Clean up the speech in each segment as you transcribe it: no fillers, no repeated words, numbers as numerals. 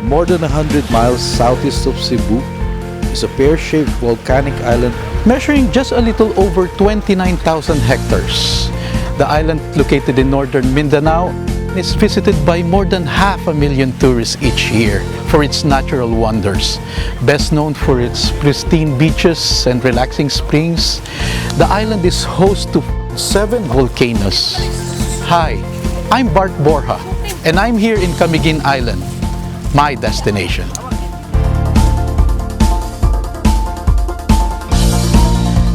More than 100 miles southeast of Cebu, is a pear-shaped volcanic island measuring just a little over 29,000 hectares. The island, located in northern Mindanao, is visited by more than half a million tourists each year for its natural wonders. Best known for its pristine beaches and relaxing springs, the island is host to seven volcanoes. Hi, I'm Bart Borja, and I'm here in Camiguin Island, my destination.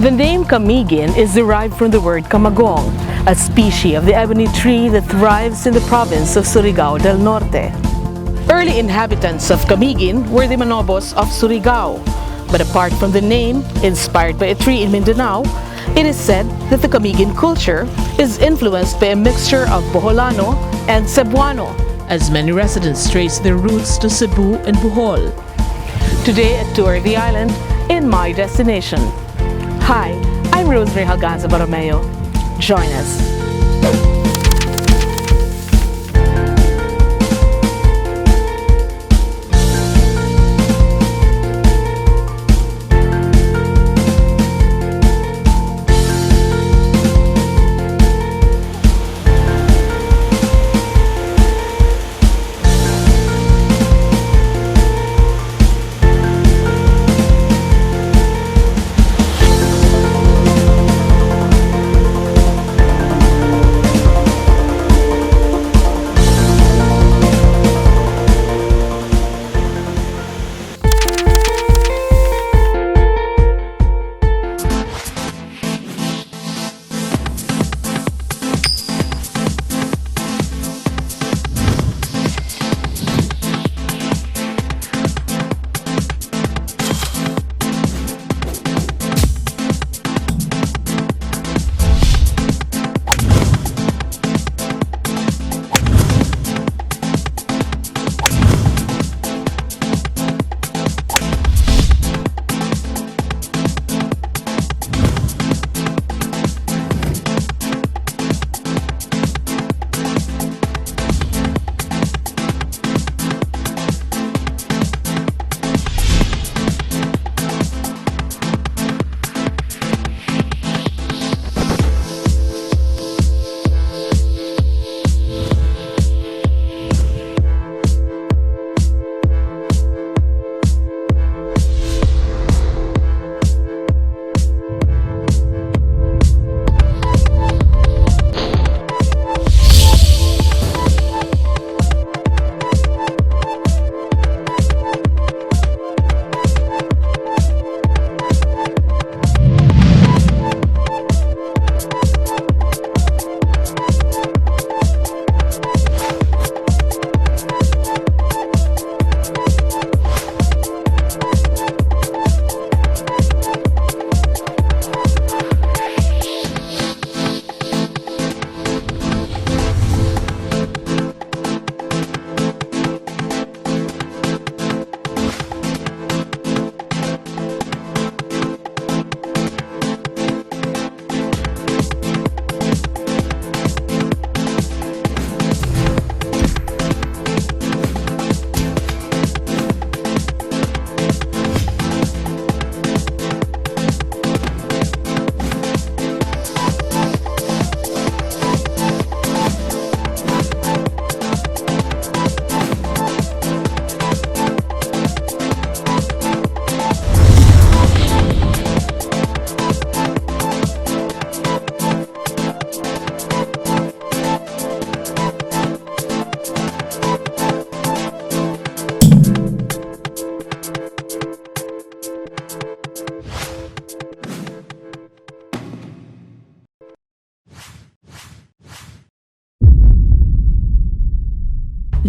The name Camiguin is derived from the word kamagong, a species of the ebony tree that thrives in the province of Surigao del Norte. Early inhabitants of Camiguin were the Manobos of Surigao. But apart from the name, inspired by a tree in Mindanao, it is said that the Camiguin culture is influenced by a mixture of Boholano and Cebuano, as many residents trace their roots to Cebu and Bohol. Today, a tour of the island in my destination. Hi, I'm Rosemary Halganza Borromeo. Join us.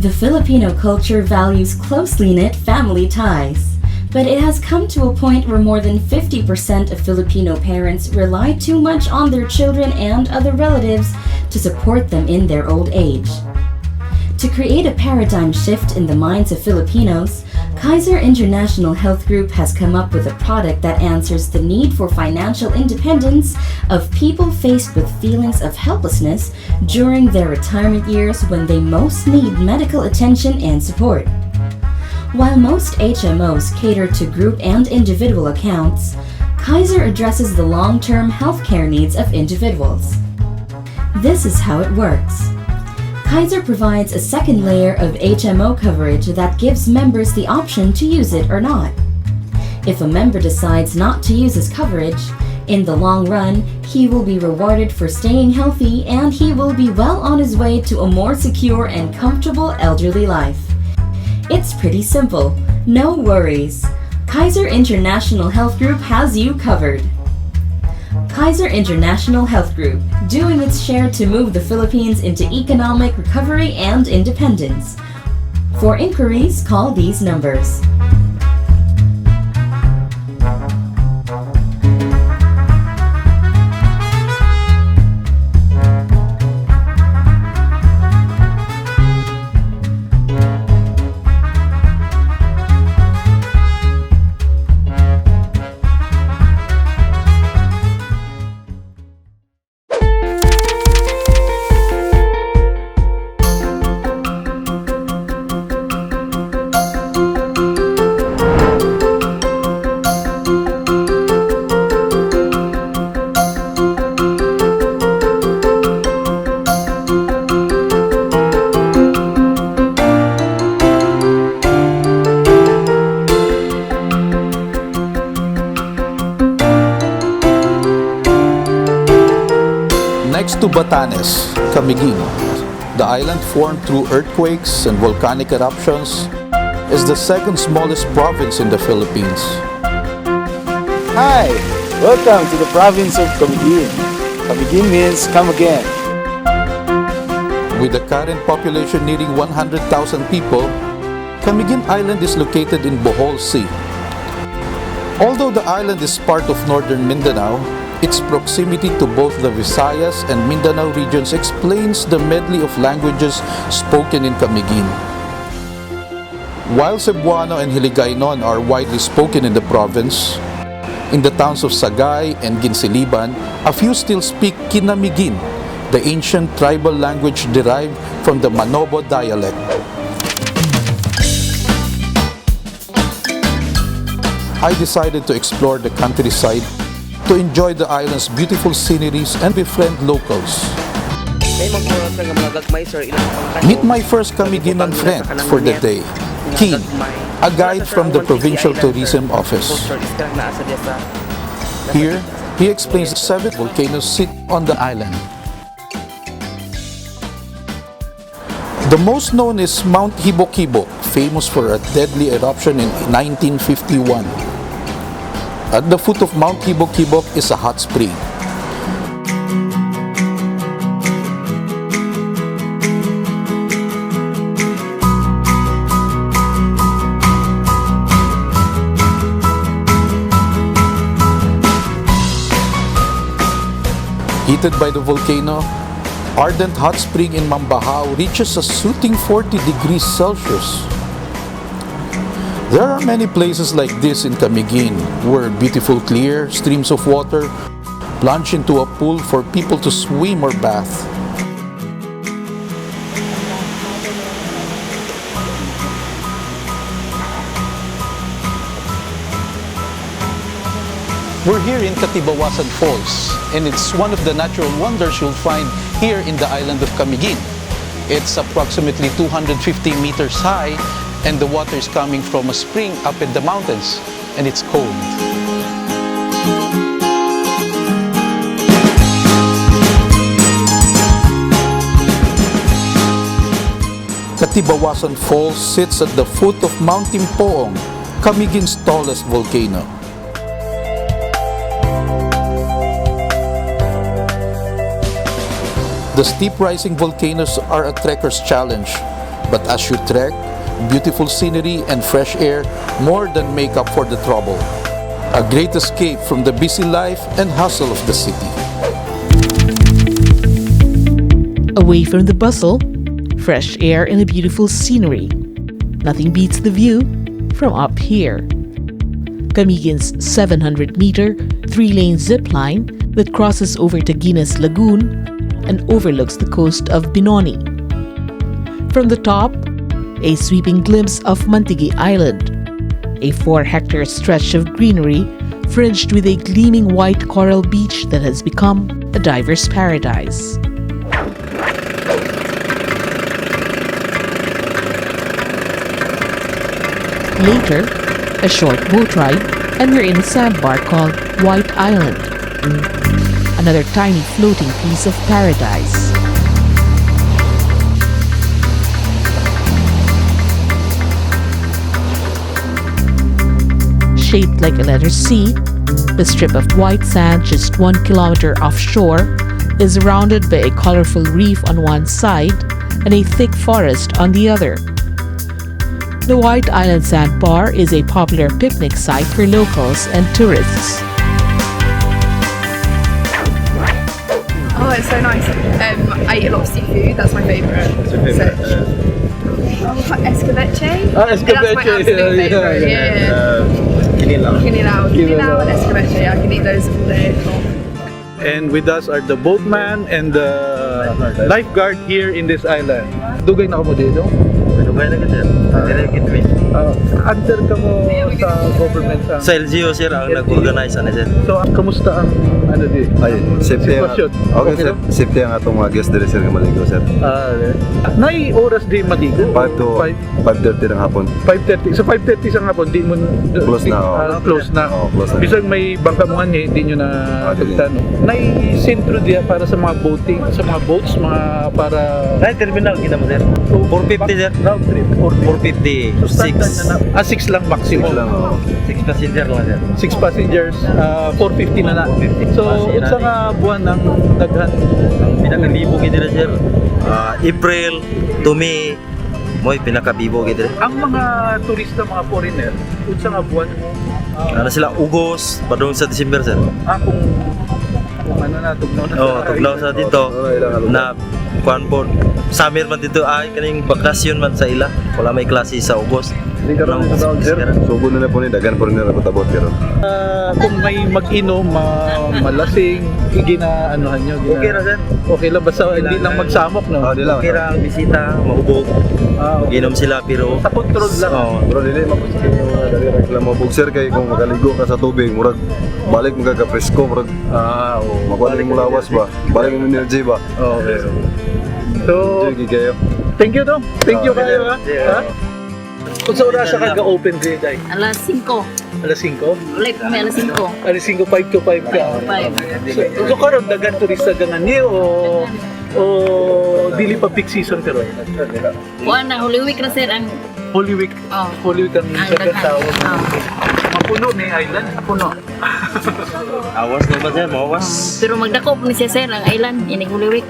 The Filipino culture values closely knit family ties. But it has come to a point where more than 50% of Filipino parents rely too much on their children and other relatives to support them in their old age. To create a paradigm shift in the minds of Filipinos, Kaiser International Health Group has come up with a product that answers the need for financial independence of people faced with feelings of helplessness during their retirement years when they most need medical attention and support. While most HMOs cater to group and individual accounts, Kaiser addresses the long term healthcare needs of individuals. This is how it works. Kaiser provides a second layer of HMO coverage that gives members the option to use it or not. If a member decides not to use his coverage, in the long run, he will be rewarded for staying healthy and he will be well on his way to a more secure and comfortable elderly life. It's pretty simple. No worries. Kaiser International Health Group has you covered. Kaiser International Health Group, doing its share to move the Philippines into economic recovery and independence. For inquiries, call these numbers. Next to Batanes, Camiguin, the island formed through earthquakes and volcanic eruptions, is the second smallest province in the Philippines. Hi! Welcome to the province of Camiguin. Camiguin means come again. With the current population nearing 100,000 people, Camiguin Island is located in Bohol Sea. Although the island is part of northern Mindanao, its proximity to both the Visayas and Mindanao regions explains the medley of languages spoken in Camiguin. While Cebuano and Hiligaynon are widely spoken in the province, in the towns of Sagay and Guinsiliban, a few still speak Kinamigin, the ancient tribal language derived from the Manobo dialect. I decided to explore the countryside to enjoy the island's beautiful sceneries and befriend locals. May mga sir nga mga gagmay sir ilang pangkanon. Meet my first Camiginan friend for the day, Keen, a guide from the Provincial Tourism Office. Here, he explains seven volcanoes sit on the island. The most known is Mount Hibok-Hibok, famous for a deadly eruption in 1951. At the foot of Mount Hibok-Hibok is a hot spring. Heated by the volcano, ardent hot spring in Mambajao reaches a soothing 40 degrees Celsius. There are many places like this in Camiguin where beautiful clear streams of water plunge into a pool for people to swim or bath. We're here in Katibawasan Falls, and it's one of the natural wonders you'll find here in the island of Camiguin. It's approximately 250 meters high, and the water is coming from a spring up in the mountains, and it's cold. Katibawasan Falls sits at the foot of Mount Timpoong, Camiguin's tallest volcano. The steep rising volcanoes are a trekker's challenge, but as you trek, beautiful scenery and fresh air more than make up for the trouble. A great escape from the busy life and hustle of the city. Away from the bustle, fresh air and a beautiful scenery. Nothing beats the view from up here. Camiguin's 700 meter, 3 lane zip line that crosses over Taguines Lagoon and overlooks the coast of Benoni. From the top, A sweeping glimpse of Mantigue Island, a 4-hectare stretch of greenery fringed with a gleaming white coral beach that has become a diver's paradise. Later, a short boat ride, and we're in a sandbar called White Island, another tiny floating piece of paradise. Shaped like a letter C, the strip of white sand just 1 kilometer offshore is rounded by a colorful reef on one side and a thick forest on the other. The White Island Sandbar is a popular picnic site for locals and tourists. Oh, it's so nice. I eat a lot of seafood. That's my favourite. What's your favourite? So, oh, escabeche. Ah, That's my escabeche, absolute yeah, favourite. Yeah. Kinilaw. Kinilaw, kinilaw and escabeche. I can eat those all day long. And with us are the boatman and the lifeguard here in this island. Dugay na kamo didto? Dugay na sir. Dire gid mi. Under kamo sa government sa Sa LGU sir ang LGU. nag-organize ani sir. So, kamusta ang ano di? Ay, safety ang Sitwasyon. okay, Okay lang? safety ang atong mga guest diri sir nga maligo sir. Ah, nay oras di maligo? 5 to 5:30 ng hapon. 5:30. So 5:30 sa hapon, di mo Close na, oo. Ah, close na. Oo, close na. Bisag may bangka mo nga, hindi nyo na Ah, dili. tugtan. Nay sentro diya para sa mga boating, sa mga boats, mga para Nay terminal kita mo sir. 450 sir. Round trip, 450. 450. So standard 6. na na. Ah, 6 lang maximum. 6 lang, oo. 6 passenger lang sir. 6 passengers, 450 na na. 450. So, Kasi unsa na- nga buwan ang daghan? Ang pinakalibo gid dire sir. Ah, April to May mo'y pinakabibo gid dire. Ang mga turista, mga foreigner, unsa nga buwan mo? Ano sila August padung sa December sir. Kung ano na, tugnaw na. Oh, tugnaw sa dito Oo, ilang lugar. na kuan po summer man dito ay kaning bakasyon man sa ila. Wala may klase sa August. Hindi karon sa taon sir. Sugo na na po ni daghan po ni napatabot karon. Kung may mag-inom, malasing, igina anuhan nyo. Gina, Okay ra sir. Okay lang, basta hindi lang magsamok, no? Ah, di lang. Okay ra ang bisita, mahubog. Ah, okay. Inom sila pero Sa control lang. Oo. Bro, dili mapusige yung mga dali reklamo mabog sir kay kung makaligo ka sa tubig murag balik mo ka presko murag Ah, oo. makuha mo lawas ba. Balik mo energy ba. Okay. So, Enjoy gyud kayo. Thank you, Dong. Thank you Ah, kayo, ha? Yeah. Ha? Kung sa oras ka ga-open day, Day? Alas 5. Alas 5? Ulit may alas 5. Alas 5, 5 to 5 ka. 5. So karon daghan turista gangan ni o dili pa peak season karon? Kuan na Holy Week ra sir ang Holy Week. Oh. Holy Week ang Ang daghan daghan. tao. Oh. Mapuno ni island. Puno. Awas na ba sir? Mawas. Pero magdako po ni siya sir ang island inig Holy Week.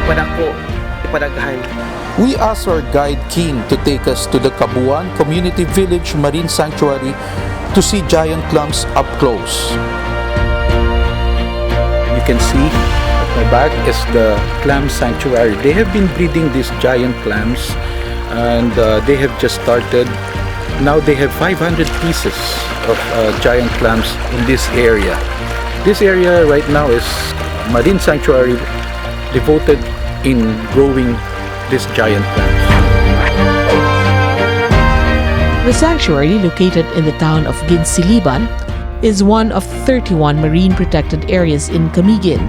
Padako, ipadaghan. We asked our guide Keen to take us to the Cabuan Community Village Marine Sanctuary to see giant clams up close. You can see at my back is the clam sanctuary. They have been breeding these giant clams and they have just started. Now they have 500 pieces of giant clams in this area. This area right now is marine sanctuary devoted in growing these giant clams. The sanctuary, located in the town of Guinsiliban, is one of 31 marine protected areas in Camiguin.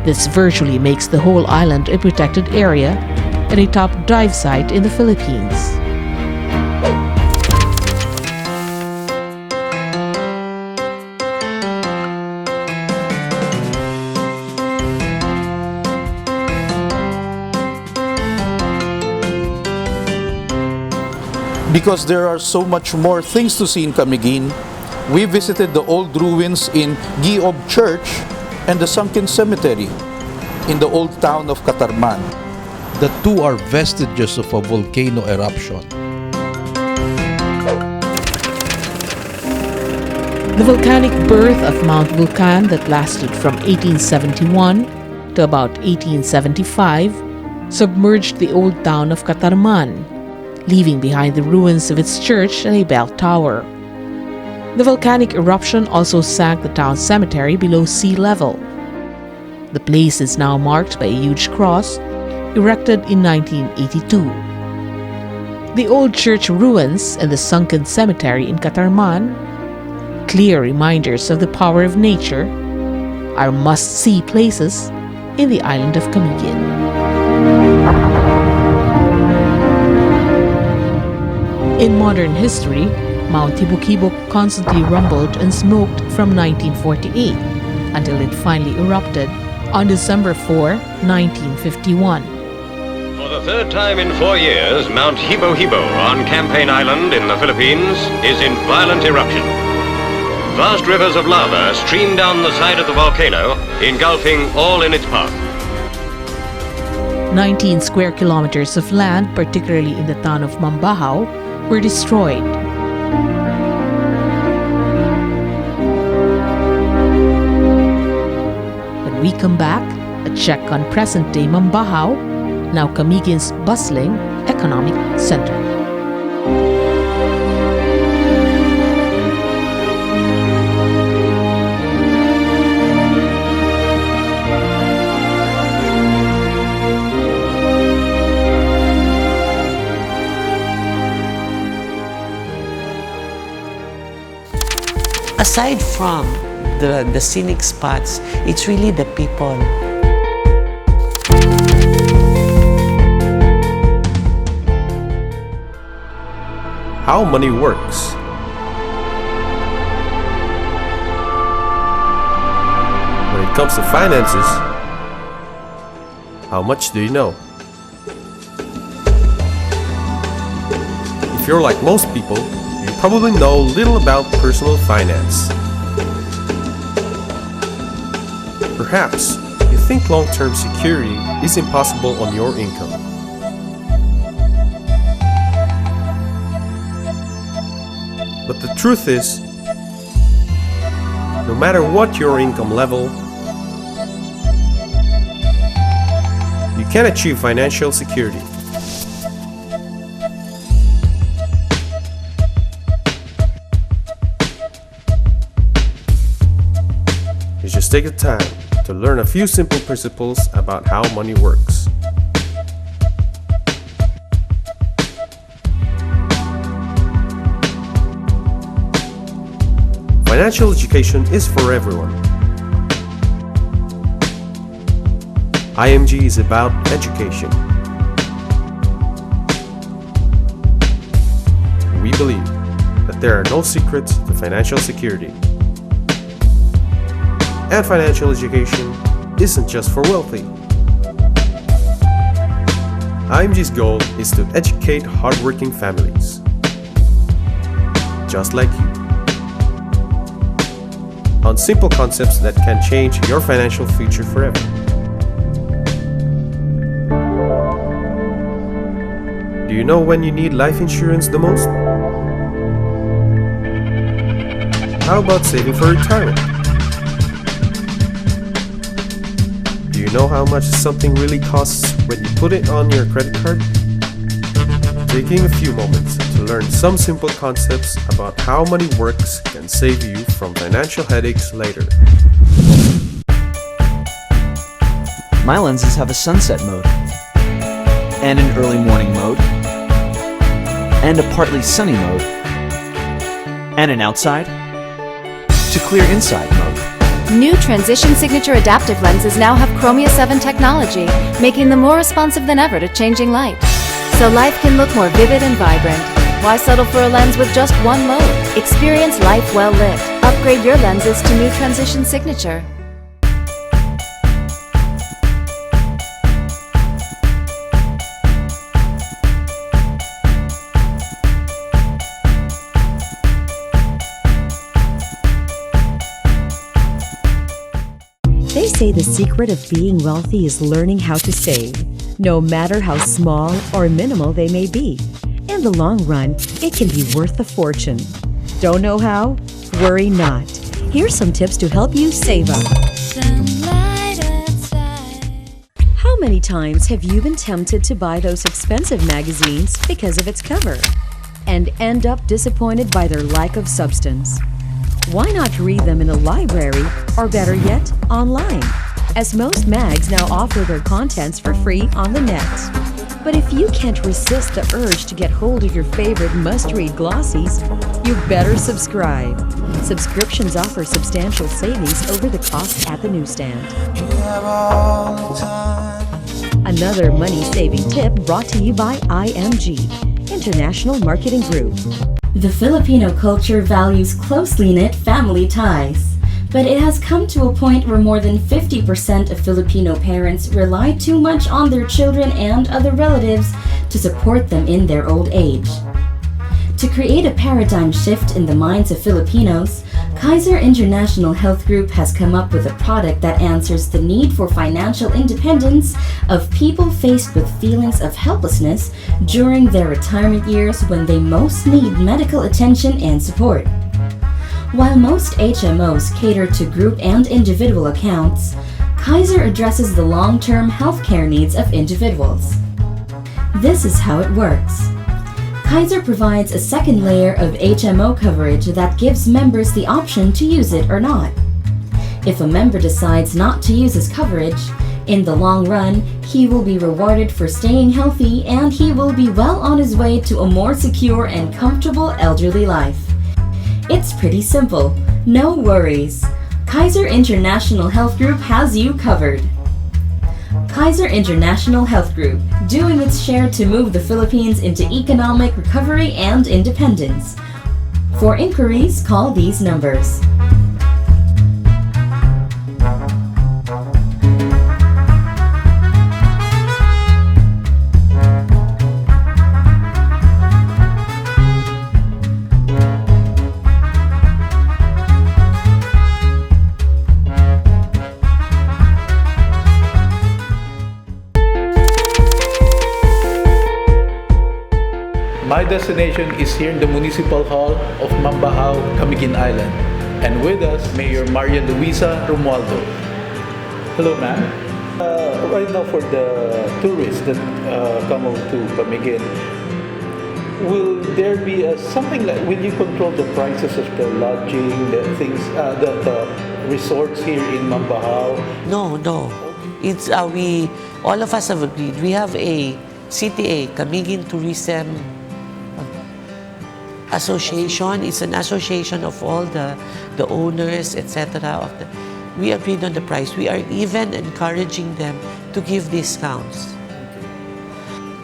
This virtually makes the whole island a protected area and a top dive site in the Philippines. Because there are so much more things to see in Camiguin, we visited the old ruins in Guiob Church and the sunken cemetery in the old town of Catarman. The two are vestiges of a volcano eruption. The volcanic birth of Mount Vulcan that lasted from 1871 to about 1875, submerged the old town of Catarman, leaving behind the ruins of its church and a bell tower. The volcanic eruption also sank the town cemetery below sea level. The place is now marked by a huge cross erected in 1982. The old church ruins and the sunken cemetery in Catarman, clear reminders of the power of nature, are must see places in the island of Camiguin. In modern history, Mount Hibok-Hibok constantly rumbled and smoked from 1948 until it finally erupted on December 4, 1951. For the third time in 4 years, Mount Hibo Hibo on Campaign Island in the Philippines is in violent eruption. Vast rivers of lava stream down the side of the volcano, engulfing all in its path. 19 square kilometers of land, particularly in the town of Mambajao, were destroyed. When we come back, a check on present day Mambajao, now Camiguin's bustling economic center. Aside from the scenic spots, it's really the people. How money works. When it comes to finances, how much do you know? If you're like most people, you probably know little about personal finance. Perhaps you think long term security is impossible on your income. But the truth is, no matter what your income level, you can achieve financial security. You just take the time to learn a few simple principles about how money works. Financial education is for everyone. IMG is about education. We believe that there are no secrets to financial security. And financial education isn't just for wealthy. IMG's goal is to educate hardworking families, just like you, on simple concepts that can change your financial future forever. Do you know when you need life insurance the most? How about saving for retirement? Do you know how much something really costs when you put it on your credit card? Taking a few moments to learn some simple concepts about how money works can save you from financial headaches later. My lenses have a sunset mode, and an early morning mode, and a partly sunny mode, and an outside to clear inside mode. New Transition Signature Adaptive lenses now have Chromia 7 technology, making them more responsive than ever to changing light. So life can look more vivid and vibrant. Why settle for a lens with just one mode? Experience life well lit. Upgrade your lenses to new Transition Signature. They say the secret of being wealthy is learning how to save, no matter how small or minimal they may be. In the long run, it can be worth a fortune. Don't know how? Worry not. Here's some tips to help you save up. How many times have you been tempted to buy those expensive magazines because of its cover and end up disappointed by their lack of substance? Why not read them in a library or, better yet, online? As most mags now offer their contents for free on the net. But if you can't resist the urge to get hold of your favorite must read glossies, you better subscribe. Subscriptions offer substantial savings over the cost at the newsstand. Another money saving tip brought to you by IMG, International Marketing Group. The Filipino culture values closely knit family ties. But it has come to a point where more than 50% of Filipino parents rely too much on their children and other relatives to support them in their old age. To create a paradigm shift in the minds of Filipinos, Kaiser International Health Group has come up with a product that answers the need for financial independence of people faced with feelings of helplessness during their retirement years when they most need medical attention and support. While most HMOs cater to group and individual accounts, Kaiser addresses the long term healthcare needs of individuals. This is how it works. Kaiser provides a second layer of HMO coverage that gives members the option to use it or not. If a member decides not to use his coverage, in the long run, he will be rewarded for staying healthy and he will be well on his way to a more secure and comfortable elderly life. It's pretty simple. No worries. Kaiser International Health Group has you covered. Kaiser International Health Group, doing its share to move the Philippines into economic recovery and independence. For inquiries, call these numbers. My destination is here in the Municipal Hall of Mambajao, Camiguin Island. And with us, Mayor Maria Luisa Romualdo. Hello, ma'am. Right now, for the tourists that come over to Camiguin, will there be something like, will you control the prices of the lodging, the things, the resorts here in Mambajao? No. It's we all of us have agreed. We have a CTA, Camiguin Tourism Association. It's an association of all the owners, etc. Of the, we agreed on the price. We are even encouraging them to give discounts.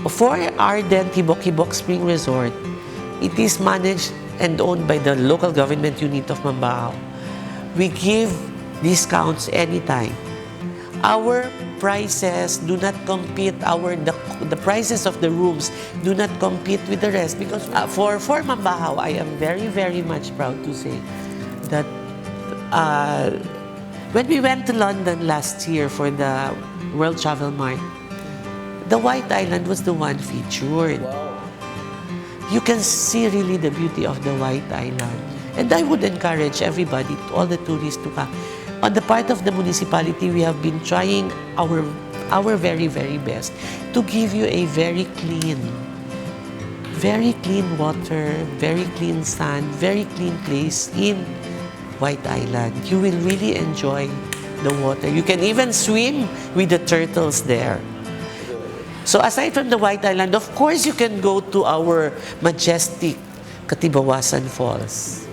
For Ardent Hibok-Hibok Spring Resort, it is managed and owned by the local government unit of Mambajao. We give discounts anytime. Our prices do not compete, the prices of the rooms do not compete with the rest because for Mambajao, I am very, very much proud to say that when we went to London last year for the World Travel Mart, the White Island was the one featured. You can see really the beauty of the White Island. And I would encourage everybody, all the tourists to come. On the part of the municipality, we have been trying our very, very best to give you a very clean water, very clean sand, very clean place in White Island. You will really enjoy the water. You can even swim with the turtles there. So aside from the White Island, of course, you can go to our majestic Katibawasan Falls.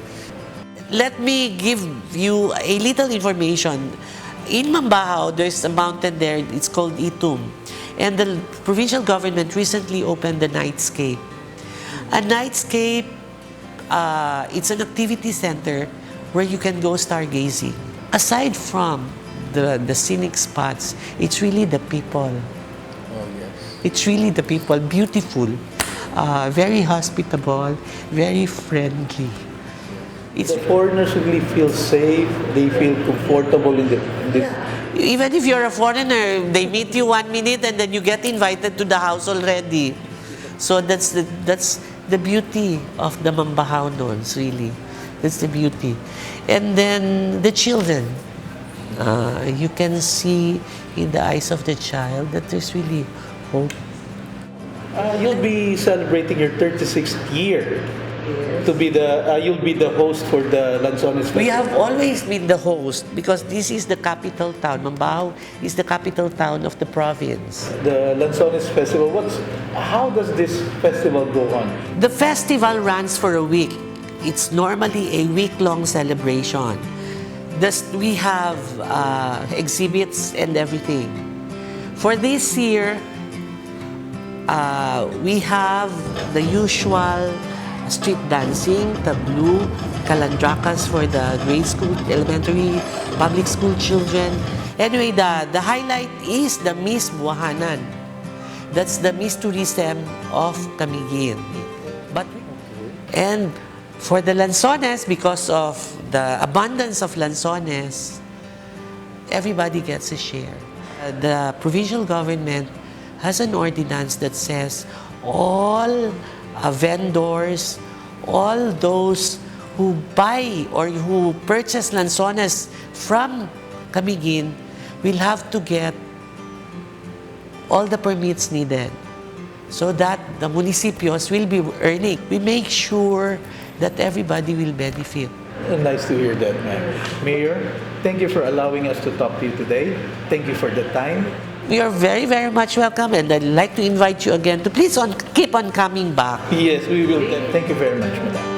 Let me give you a little information. In Mambajao, there's a mountain there. It's called Itum. And the provincial government recently opened the Nightscape. A Nightscape, it's an activity center where you can go stargazing. Aside from the scenic spots, it's really the people. Oh, yes. It's really the people, beautiful, very hospitable, very friendly. It's The foreigners really feel safe, they feel comfortable in this. Even if you're a foreigner, they meet you one minute and then you get invited to the house already. So that's the beauty of the Mambajaonons, really. That's the beauty. And then the children. You can see in the eyes of the child that there's really hope. You'll be celebrating your 36th year to be the you'll be the host for the Lanzones Festival. We have always been the host because this is the capital town. Mambajao is the capital town of the province. The Lanzones Festival. What's How does this festival go on? The festival runs for a week. It's normally a week-long celebration. Thus, we have exhibits and everything. For this year, we have the usual street dancing, tableau, kalandrakas for the grade school, elementary, public school children. Anyway, the highlight is the Miss Buahanan. That's the Miss Tourism of Camiguin. But and for the lanzones, because of the abundance of lanzones, everybody gets a share. The provincial government has an ordinance that says all vendors, all those who buy or who purchase lanzones from Camiguin will have to get all the permits needed so that the municipios will be earning. We make sure that everybody will benefit. Nice to hear that, ma'am. Mayor, thank you for allowing us to talk to you today. Thank you for the time. You are very, very much welcome, and I'd like to invite you again to please keep on coming back. Yes, we will. Thank you very much, madam.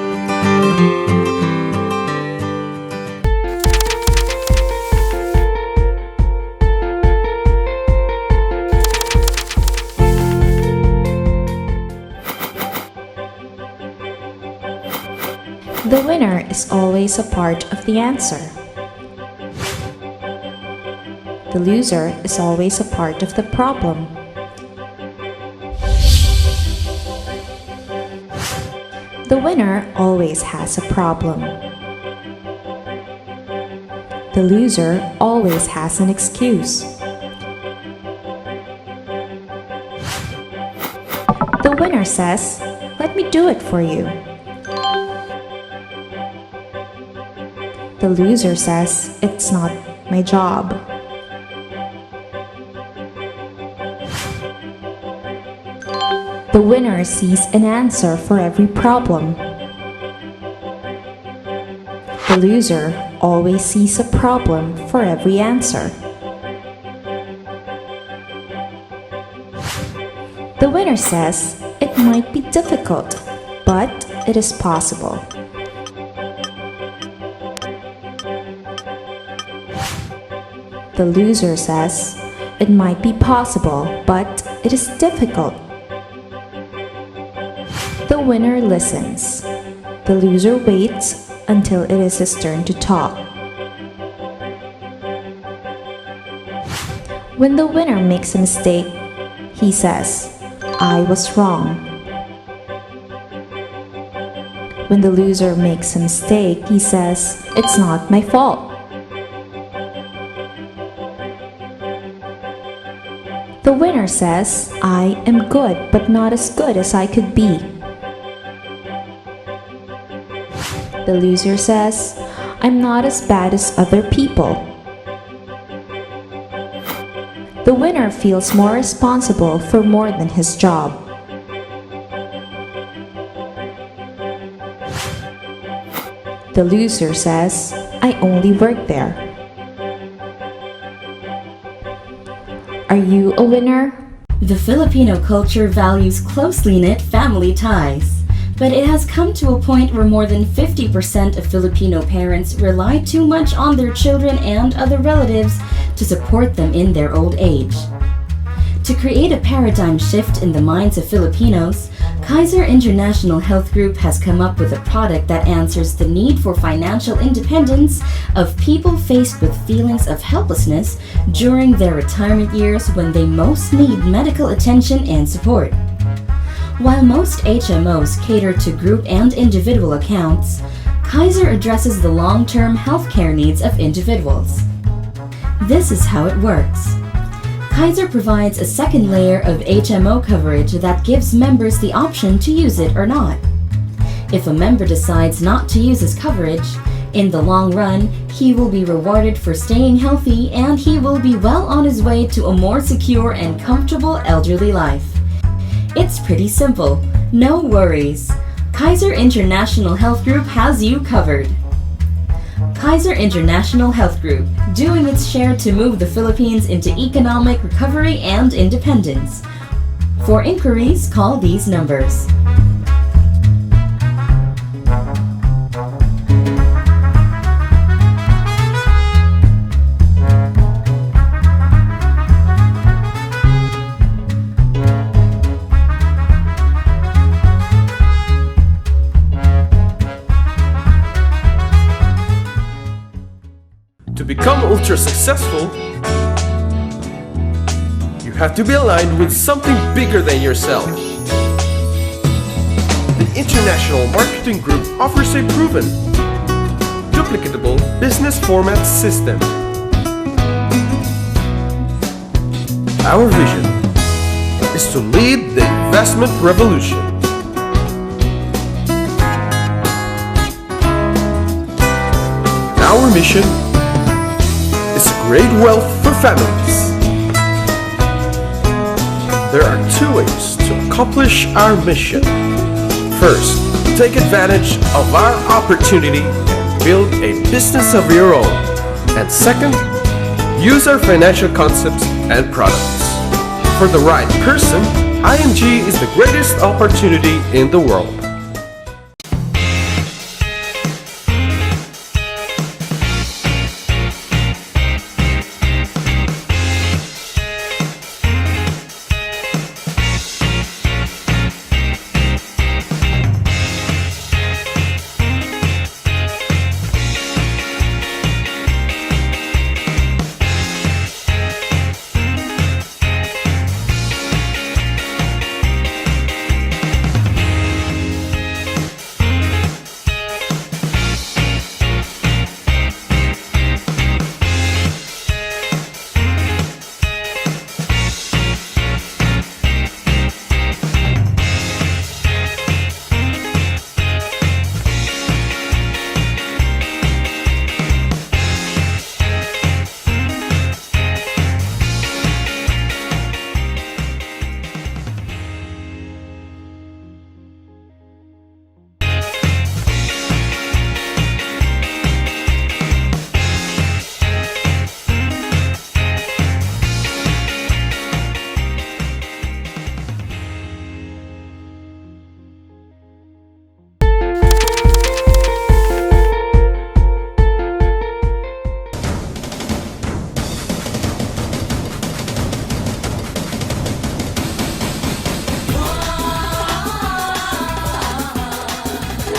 The winner is always a part of the answer. The loser is always a part of the problem. The winner always has a problem. The loser always has an excuse. The winner says, "Let me do it for you." The loser says, "It's not my job." The winner sees an answer for every problem. The loser always sees a problem for every answer. The winner says, "It might be difficult, but it is possible." The loser says, "It might be possible, but it is difficult." The winner listens. The loser waits until it is his turn to talk. When the winner makes a mistake, he says, "I was wrong." When the loser makes a mistake, he says, "It's not my fault." The winner says, "I am good, but not as good as I could be." The loser says, "I'm not as bad as other people." The winner feels more responsible for more than his job. The loser says, "I only work there." Are you a winner? The Filipino culture values closely knit family ties. But it has come to a point where more than 50% of Filipino parents rely too much on their children and other relatives to support them in their old age. To create a paradigm shift in the minds of Filipinos, Kaiser International Health Group has come up with a product that answers the need for financial independence of people faced with feelings of helplessness during their retirement years when they most need medical attention and support. While most HMOs cater to group and individual accounts, Kaiser addresses the long term healthcare needs of individuals. This is how it works. Kaiser provides a second layer of HMO coverage that gives members the option to use it or not. If a member decides not to use his coverage, In the long run, he will be rewarded for staying healthy and he will be well on his way to a more secure and comfortable elderly life. It's pretty simple. No worries. Kaiser International Health Group has you covered. Kaiser International Health Group, doing its share to move the Philippines into economic recovery and independence. For inquiries, call these numbers. To become ultra successful, you have to be aligned with something bigger than yourself. The International Marketing Group offers a proven, duplicatable business format system. Our vision is to lead the investment revolution. Our mission is to create wealth for families. There are two ways to accomplish our mission. First, take advantage of our opportunity and build a business of your own. And second, use our financial concepts and products. For the right person, IMG is the greatest opportunity in the world.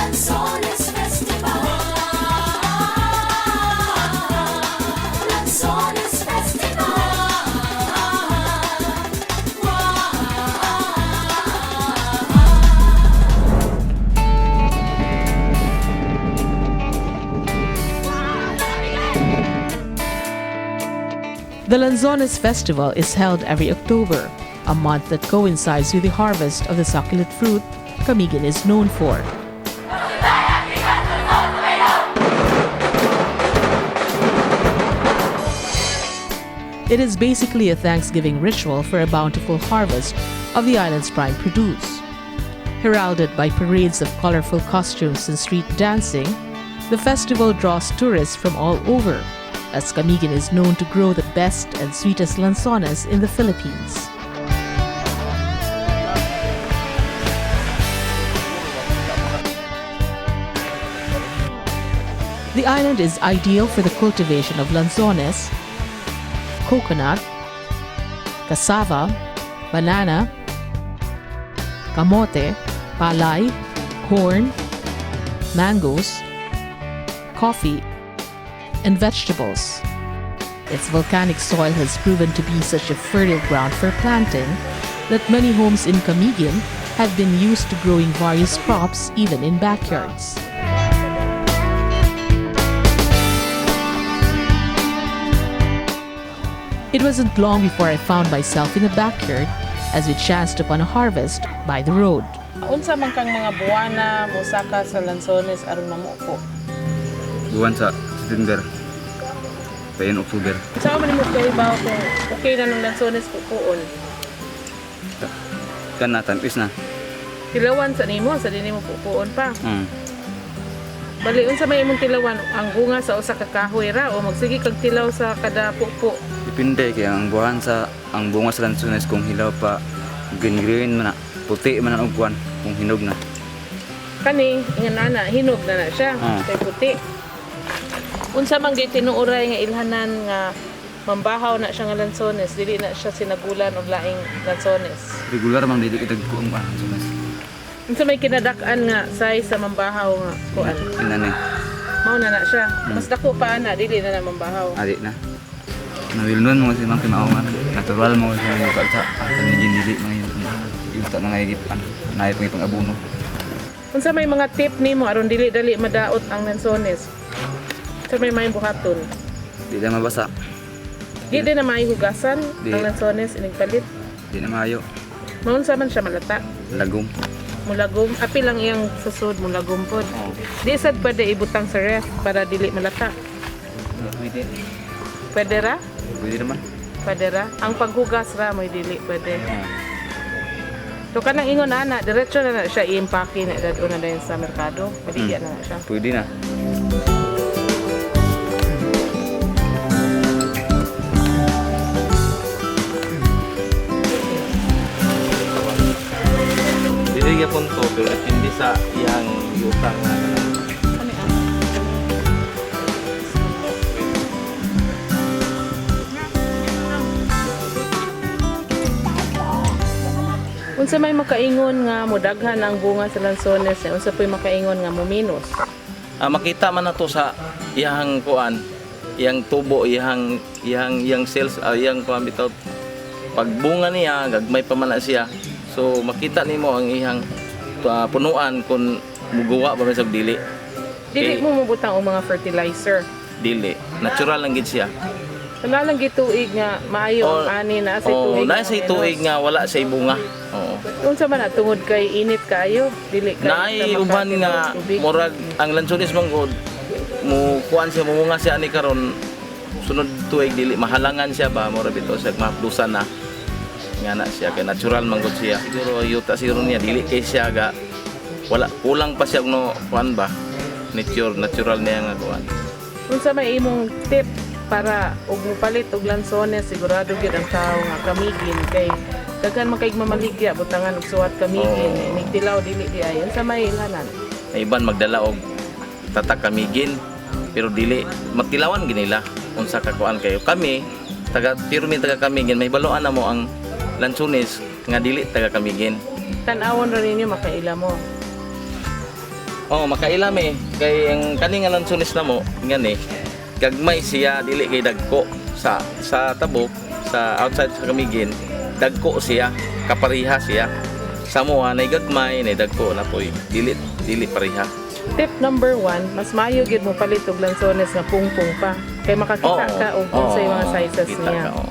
Lanzones Festival. Lanzones Festival. The Lanzones Festival is held every October, a month that coincides with the harvest of the succulent fruit Camiguin is known for. It is basically a Thanksgiving ritual for a bountiful harvest of the island's prime produce. Heralded by parades of colorful costumes and street dancing, the festival draws tourists from all over, as Camiguin is known to grow the best and sweetest lanzones in the Philippines. The island is ideal for the cultivation of lanzones, coconut, cassava, banana, kamote, palay, corn, mangoes, coffee, and vegetables. Its volcanic soil has proven to be such a fertile ground for planting that many homes in Camiguin have been used to growing various crops even in backyards. It wasn't long before I found myself in a backyard as we chanced upon a harvest by the road. Unsa man kang mga buwana mosaka sa lansones aron mamuko? Buwan sa September. Payon October. Sa man mo kahibaw kung okay na nang lansones pupuon? Kan na tamis na. Tilawan sa nimo, sa dinhi mo pupuon pa. Bali unsa may imong tilawan, ang bunga sa usa ka kahoy ra o magsige kag tilaw sa kada pupo? Depende kay ang buwan sa ang bunga sa lansones kung hilaw pa green green man na, puti man na og kuan kung hinog na. Kani ingon ana, hinog na na siya kay puti. Unsa man gyud tinuoray nga ilhanan nga mambahaw na siya nga lansones, dili na siya sinagulan og laing lansones? Regular man dili kitag kuan ba lansones. Unsa may kinadak-an nga size sa mambahaw nga kuan? Inani. Mao na na siya. Mas dako pa ana, dili na na mambahaw. Adi na. Nawilnon mo kasi mga kimao nga. Natural mo kasi mga yuta sa Camiguin dili mga yuta na ngay naay pang ipang abono. Unsa may mga tip nimo aron dili dali madaot ang lansones? Unsa may may buhaton? Di na mabasa. Di din na may hugasan Di. ang lansones inig palit. Di na maayo. Maunsa man siya malata. Lagom. Mulagom, apil lang iyang susod, mulagom pod. Di sad pwede ibutang sa ref para dili malata. Pwede. Pwede ra? Pwede naman. Pwede ra? Ang paghugas ra mo'y dili pwede. So kanang ingon ana, diretso na na siya i-impake na dadto na dayon sa merkado. Baligya na na siya. Pwede na. Dili gyapon to pero depende sa iyang yuta nga kanang. Unsa may makaingon nga modaghan ang bunga sa lansones, eh, unsa po'y makaingon nga mominos? Makita man nato sa iyang kuan, iyang tubo, iyang iyang iyang cells, iyang kuan bitaw. Pagbunga niya, gagmay pa man na siya. So makita nimo ang iyang punuan kung muguwa ba man sa dili. Dili Eh, mo mobutang og mga fertilizer. Dili. Natural lang gid siya. Wala lang gituig nga maayo ang ani na sa Oh, tuig. na sa tuig nga wala sa bunga. Oo. Unsa man na tungod kay init kaayo, dili kay Naay uban nga murag ang lansones man gud mo kuan siya, mumunga siya ani karon, sunod tuig dili mahalangan siya ba, murag bitaw siya mahapdusan na nga na siya kay natural man gud siya. Siguro yuta siguro niya dili kay siya ga wala, kulang pa siya og no kuan ba, nature natural niya nga kuan. Unsa may imong tip para og mopalit og lansones, sigurado gyud ang tao nga Camiguin kay daghan man kay mamaligya butangan og suwat Camiguin, Oo. nig tilaw dili di ay. Unsa may ilhanan? Na iban magdala og tatak Camiguin pero dili matilawan ginila unsa ka kuan kayo. Kami taga pirmi taga Camiguin, may baluan na mo ang lansones nga dili taga Camiguin. Tan-awon ra ninyo makaila mo. Oh, makaila mi kay ang kani nga lansones namo ngani gagmay siya, dili kay dagko sa tabok sa outside sa Camiguin, dagko siya, kapariha siya. Sa moa nay gagmay nay dagko na poy, dili dili pareha. Tip number 1, mas maayo gyud mo palit og lansones nga pungpong pa kay makakita Oo. ka og unsay Oo, mga sizes kita niya. ka, oo.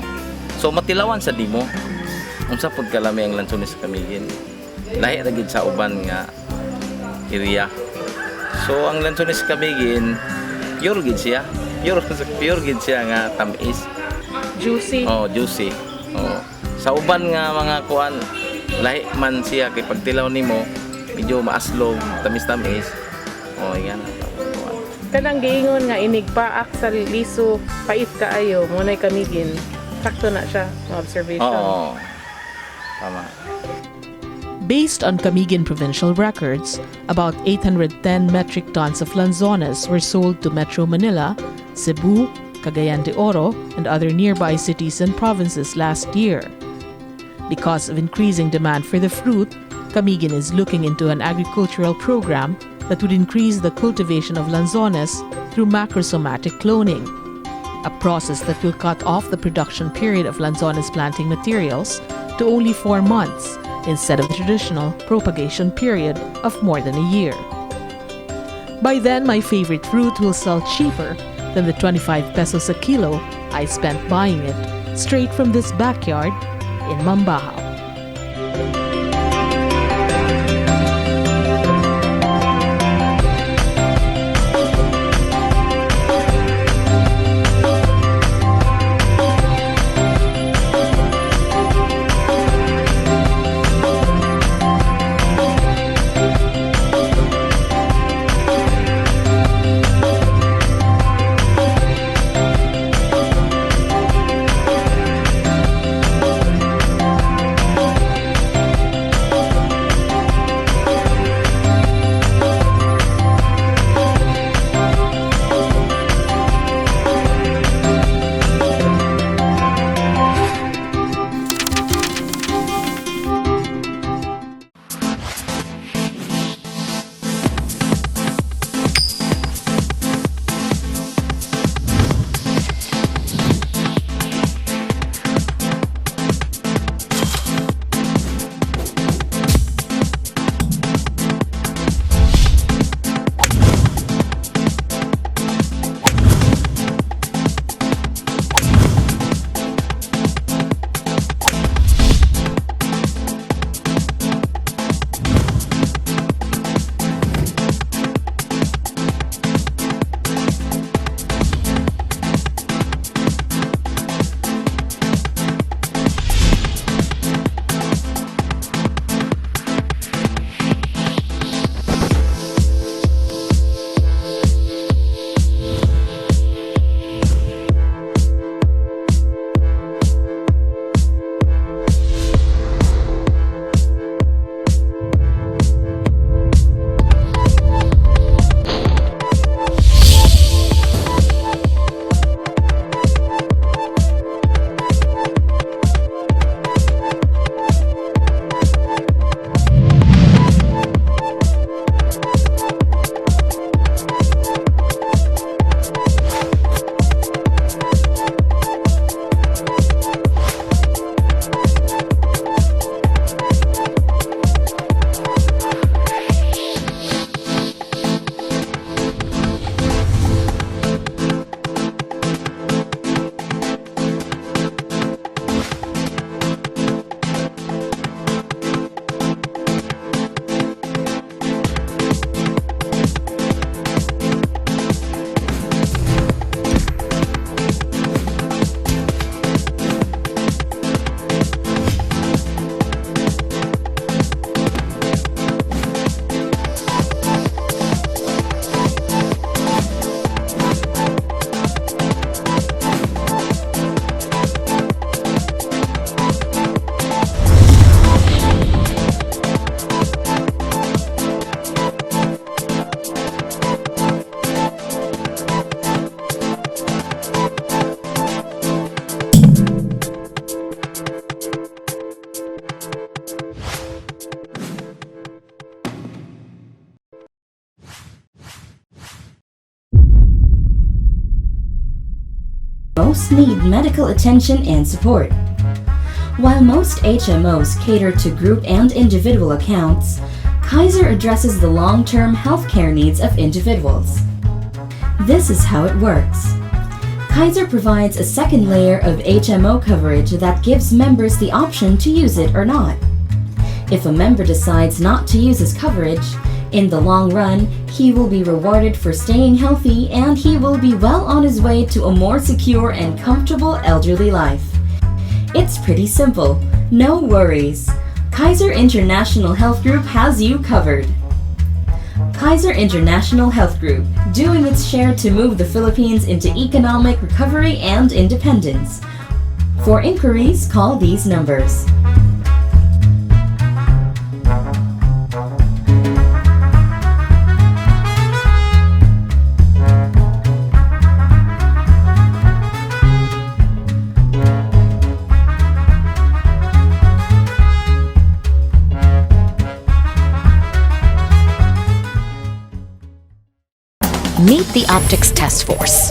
So matilawan sa dimo unsa pud kalami ang lansones sa Camiguin. Lahi ra gid sa uban nga area. So ang lansones sa Camiguin pure gid siya. Pure pure gid siya nga tamis. Juicy. Oh, juicy. Oh. Sa uban nga mga kuan lahi man siya kay pagtilaw nimo medyo maaslog, tamis-tamis. Oh, yan. Kanang giingon nga inig paak sa liso, pait kaayo, mo nay Camiguin. Sakto na siya, nga observation. Oo. Tama. Based on Camiguin provincial records, about 810 metric tons of lanzones were sold to Metro Manila, Cebu, Cagayan de Oro, and other nearby cities and provinces last year. Because of increasing demand for the fruit, Camiguin is looking into an agricultural program that would increase the cultivation of lanzones through macrosomatic cloning, a process that will cut off the production period of lanzones planting materials to only 4 months instead of the traditional propagation period of more than a year. By then, my favorite fruit will sell cheaper than the 25 pesos a kilo I spent buying it straight from this backyard in Mambajao. most need medical attention and support. While most HMOs cater to group and individual accounts, Kaiser addresses the long term healthcare needs of individuals. This is how it works. Kaiser provides a second layer of HMO coverage that gives members the option to use it or not. If a member decides not to use his coverage, in the long run, he will be rewarded for staying healthy and he will be well on his way to a more secure and comfortable elderly life. It's pretty simple. No worries. Kaiser International Health Group has you covered. Kaiser International Health Group, doing its share to move the Philippines into economic recovery and independence. For inquiries, call these numbers. Meet the Optics Test Force.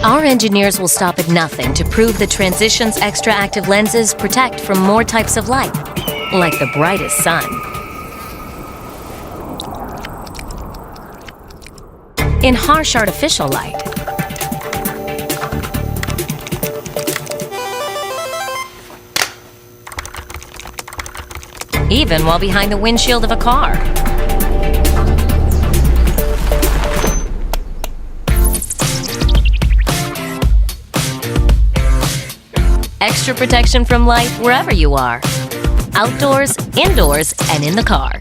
Our engineers will stop at nothing to prove the Transitions XTRActive lenses protect from more types of light, like the brightest sun. In harsh artificial light, even while behind the windshield of a car. Extra protection from light wherever you are: outdoors, indoors, and in the car.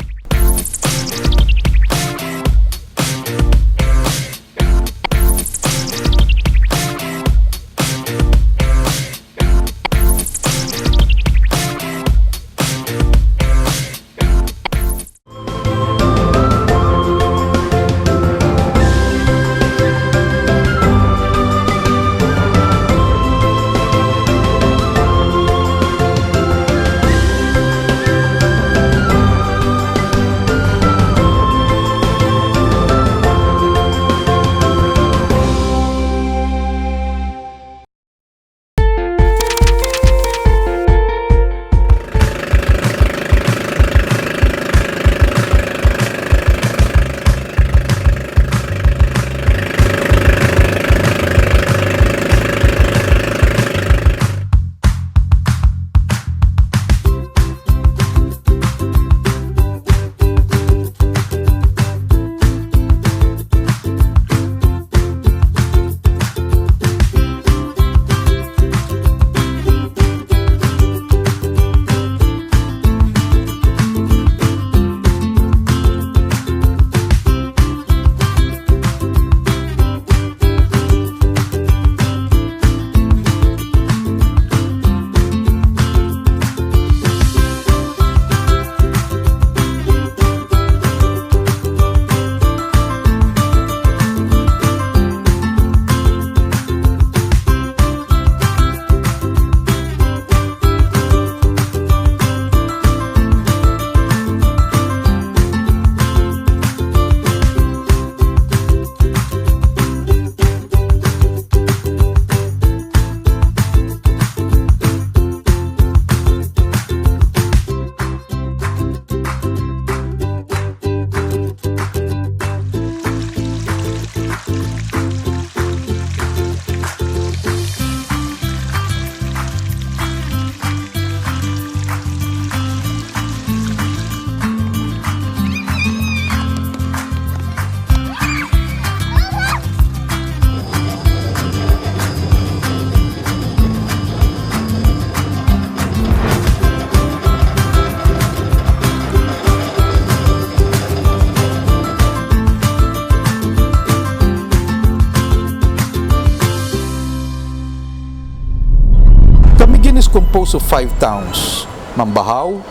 Camiguin is composed of five towns: Mambajao,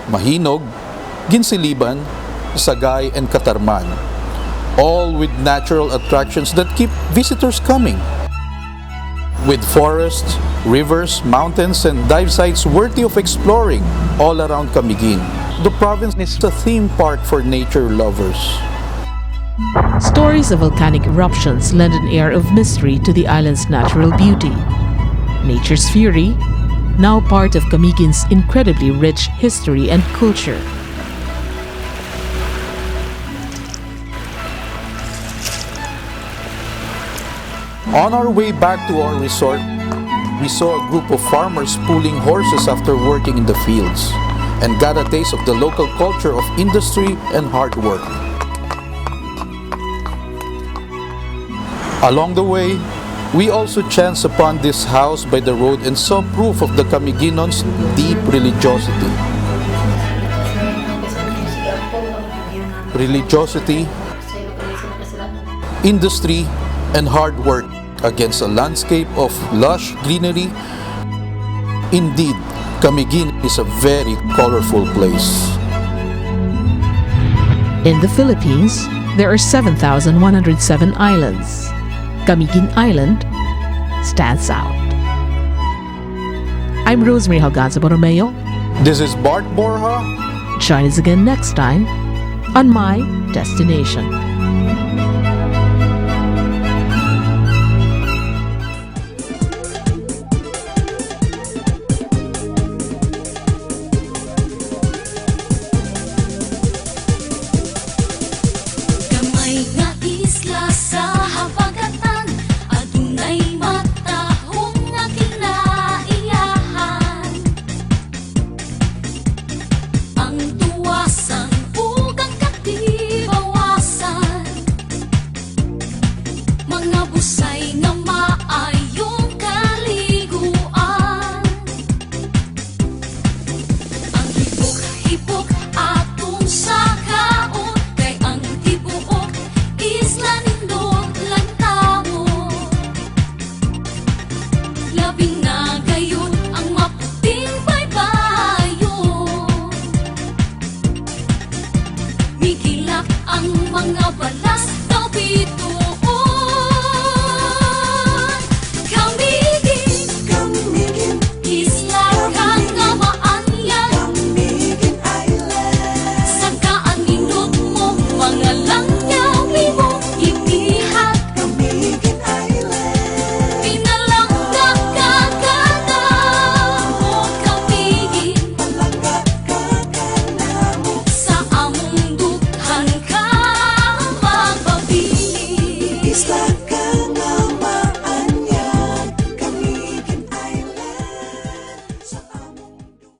Mahinog, Guinsiliban, Sagay, and Catarman, all with natural attractions that keep visitors coming. With forests, rivers, mountains, and dive sites worthy of exploring all around Camiguin, the province is a theme park for nature lovers. Stories of volcanic eruptions lend an air of mystery to the island's natural beauty. Nature's fury, now part of Camiguin's incredibly rich history and culture. On our way back to our resort, we saw a group of farmers pulling horses after working in the fields and got a taste of the local culture of industry and hard work. Along the way, we also chanced upon this house by the road and saw proof of the Camiguinon's deep religiosity. Religiosity, industry, and hard work against a landscape of lush greenery. Indeed, Camiguin is a very colorful place. In the Philippines, there are 7,107 islands. Camiguin Island stands out. I'm Rosemary Halganza Borromeo. This is Bart Borja. Join us again next time on My Destination. Gamay nga isla sa habagatan, adunay matahong nga kinaiyahan. Ang tuwasan ug ang katibawasan, mga busay nga maayong kaliguan. Ang hibok-hibok atong sakaon, kay ang tibuok isla nindot lantawon. Labi na gayud ang maputing baybayon. Migilak ang mga balay.